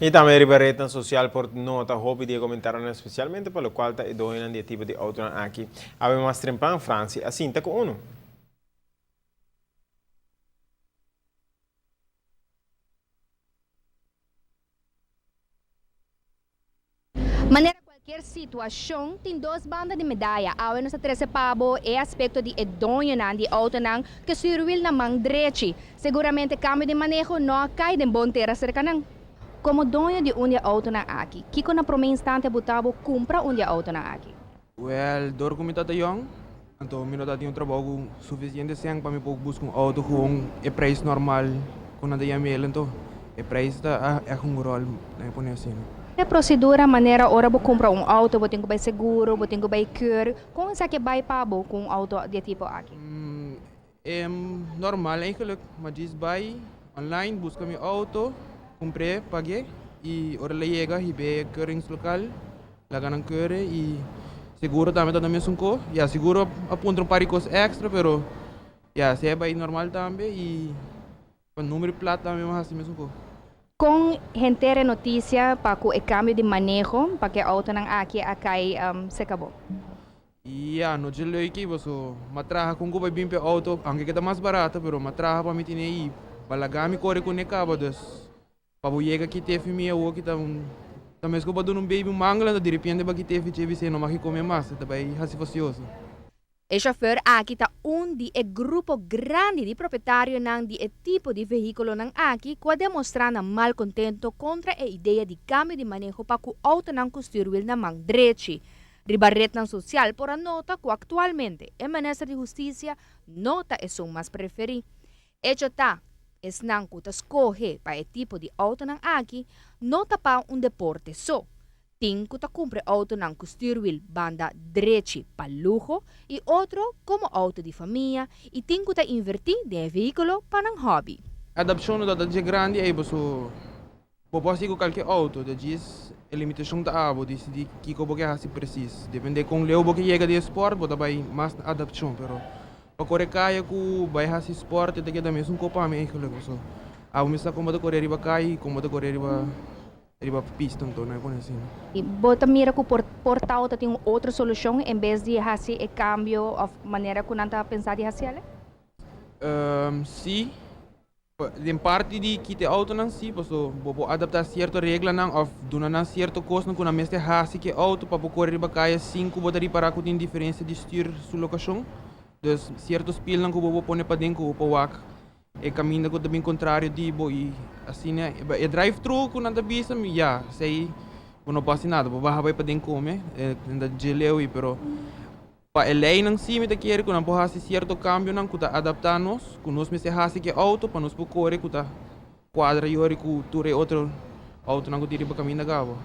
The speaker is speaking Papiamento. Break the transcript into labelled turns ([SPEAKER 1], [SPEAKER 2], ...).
[SPEAKER 1] Y tambe riba rednan social por nota hopi di e comentarionan especialmente pa locual ta e doñonan di e tipo di autonan aki. Awe mas trempan Franci a sinta cu uno.
[SPEAKER 2] Manera cualkier situacion tin dos banda di medaya. Awe nos a trece pa bo e aspecto di e doñonan di autonan cu stuurwiel na man drechi. Seguramente cambio di maneho no a cay den bon tera cerca nan. Como doño di un di e autonan aki, kico na prome instante a buta bo cumpra un di e autonan aki?
[SPEAKER 3] Wel, dor cu mi tata yong, anto mi no ta tin un trabou cu suficiente cen pa mi por busca un auto gewoon e prijs normal cu nan ta yam'el, anto e prijs ta echt un rol, laat mi pone asina.
[SPEAKER 2] E procedura manera ora bo cumpra un auto bo tin cu bay seguro, bo tin cu bay keur, con esaki a bay pa bo cu un auto di e tipo aki?
[SPEAKER 3] E normal eigenlijk, ma djis bay online busca mi auto, cumpr'e, pag'e y ora el a yega hib'e keuringslokaal, laga nan keure y seguro tambe ta na mesun ko. Ya seguro a puntra un par di cos extra pero ya esey a bay normal tambe y pa numero di plat tambe a haci mesun ko.
[SPEAKER 2] Con henter e noticia pa cu e cambio di maneho pa cu e autonan aki a cay seca bo?
[SPEAKER 3] Ya, no dje leuk ei paso m'a traha con cu bai bin p'e auto, aunke ke ta mas barato, pero m'a traha pa mi tene ei pa laga mi core cune caba, dus pa bo yega ki tefi mi awo ki ta un ta mes cu bo a duna un baby un mangel anto direpente bo a ki tefi dje bis'e no mag come mas, e ta bai haci fastioso.
[SPEAKER 2] E chauffeur aki ta un di e grupo grandi di propietarionan di e tipo di vehiculonan aki cu a demostra nan malcontento contra e idea di cambio di maneho pa cu autonan cu stuurwiel na man drechi. Riba rednan social por a nota cu actualmente e minister di Husticia no ta esun mas preferi. Hecho ta, esnan cu ta scoge pa e tipo di autonan aki no ta pa un deporte so. Tin cu ta cumpra e autonan cu stuurwiel banda drechi pa luho y otro como auto di famia y tin cu ta inverti den e vehiculo pa nan hobby.
[SPEAKER 3] Adapcion no ta dje grandi ey boso Bo por hasi ku kalke outo, ta djis e limitashon ta abo disidí kiko bo ke hasi presis. Dependé kon leu bo ke yega di e spòrt, bo ta bai mas na adaptashon. Pero pa kore kaya ku bai hasi spòrt e ta keda mesun ko pa mi eigenlik. Paso abo mi sa kon bo ta kore riba kaya i kon bo ta kore riba riba pista anto no e pone asina.
[SPEAKER 2] Bo ta mira ku por por tau ta tin un otro solushon en bes di hasi e kambio òf manera ku nan ta pensa di hasi ale?
[SPEAKER 3] Sí. Den parti di kita e autonan sí, paso bo por adaptá sierto reglanan òf duna nan sierto kosnan ku nan mester hasi ku e outo pa bo kore riba kaya sin ku bo ta ripará ku tin diferensia di stür su lokashon. Dus sierto spilnan ku bo por pone paden ku bo por wak e kaminda ku ta bin kontrario di bo i asina e drive thru ku nan ta bisa mi ya esei bo no por hasi nada bo baha bai paden kome e ta dje leu ei pero Pa e leinan sí mi ta kere ku nan por hasi sierto kambionan ku ta adaptá nos, ku nos mester hasi ku e outo pa nos por kore ku ta kuadra yori ku tur e otro outonan ku tin riba kaminda kaba.